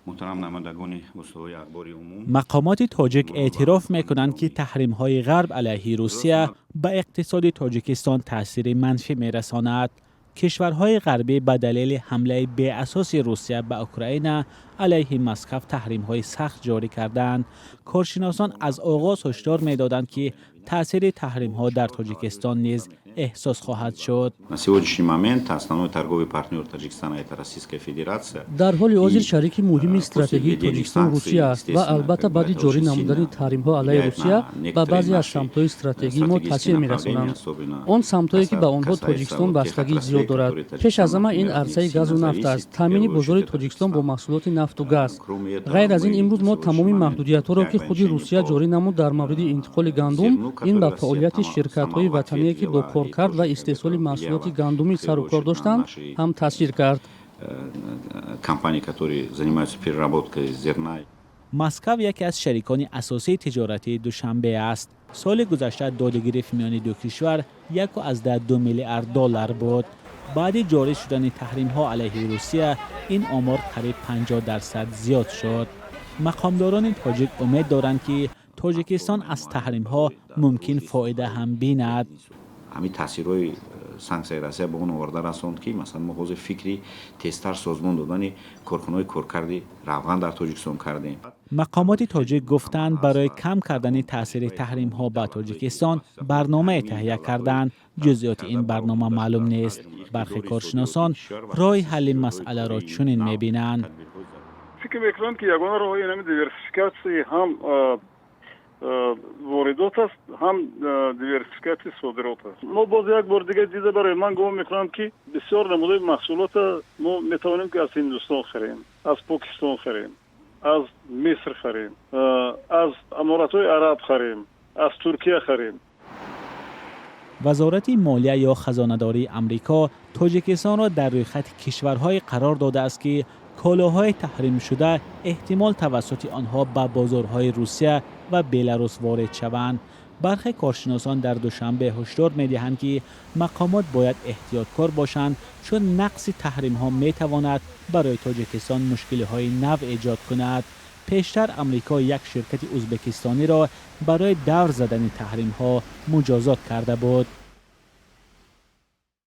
Муҳтарам намояндагони воситаҳои ахбори умум. Мақомоти тоҷик эътироф мекунанд, ки таҳримҳои ғарб алайҳи Русия ба иқтисоди Тоҷикистон таъсири манфӣ мерасонад. Кишварҳои ғарбӣ ба далели ҳамлаи беасоси Русия ба Украина алайҳи Москав таҳримҳои сахт ҷорӣ карданд. Коршиносон аз оғоз ҳушдор медоданд, ки таъсири таҳримҳо дар Тоҷикистон низ эҳсос хоҳад шуд. На сегодняшний момент основной торговый партнер Таджикистана — это Российская Федерация. Дар ҳоли ҳозир шарики муҳими стратегии Тоҷикистон Русия аст ва, албатта, баъди ҷорӣ намудани таҳримҳо алайҳи Русия ба баъзе аз самтҳои стратегии мо таъсир мерасонанд, он самтҳое, ки ба онҳо Тоҷикистон бастагии зиёд дорад. Пеш аз ҳама ин арсаи газу нафт аст, таъмини бозори Тоҷикистон бо маҳсулоти нафту газ. Ғайр аз ин, имрӯз мо тамоми маҳдудиятҳоро, ки худи Русия ҷорӣ намуд дар мавриди интиқоли гандум, ин ба фаъолияти ширкатҳои ватание, ки бо коркард ва истеҳсоли маҳсулоти гандумӣ сару кор доштанд, ҳам таъсир кард. Компании, которые занимаются переработкой зерна. Москав яке аз шарикони асосии тиҷоратии Душанбе аст. Соли гузашта додугирифт миёни ду кишвар 1,2 миллиард доллар буд. Баъди ҷорӣ шудани таҳримҳо алайҳи Русия ин омор қариб 50% зиёд шуд. Мақомдорони тоҷик умед доранд, ки Тоҷикистон аз таҳримҳо мумкин фоида ҳам бинад. Ҳамин таъсирҳои санксияи Россия ба он оварда расонд, ки, масалан, мо ҳозир фикри тезтар созмон додани корхонаҳои коркарди равған дар Тоҷикистон кардем. Мақомоти тоҷик гуфтанд, барои кам кардани таъсири таҳримҳо ба Тоҷикистон барномае таҳия карданд. Ҷузъиёти ин барнома маълум нест. Бархе коршиносон роҳи ҳалли масъаларо чунин мебинанд. Фикр мекунам, ки ягона роҳи ин ҳами диверсификатсияи ҳам воридот аст, ҳам диверсификатсияи содирот аст. Мо боз як бор дига дида бароем. Ман гумон мекунам, ки бисёр намудаи маҳсулота мо метавонем, ки аз Ҳиндустон харем, аз Покистон харем, аз Миср харем, аз Аморатҳои Араб харем, аз Туркия харем. Вазорати молия ё хазонадории Амрико Тоҷикистонро дар рӯйхати кишварҳое қарор додааст, ки колоҳои таҳримшуда эҳтимол тавассути онҳо ба бозорҳои Русия ва Беларус ворид шаванд. Бархе коршиносон дар Душанбе ҳушдор медиҳанд, ки мақомот бояд эҳтиёткор бошанд, чун нақзи таҳримҳо метавонад барои Тоҷикистон мушкилиҳои нав эҷод кунад. Пештар Амрико як ширкати ӯзбекистониро барои давр задани таҳримҳо муҷозот карда буд.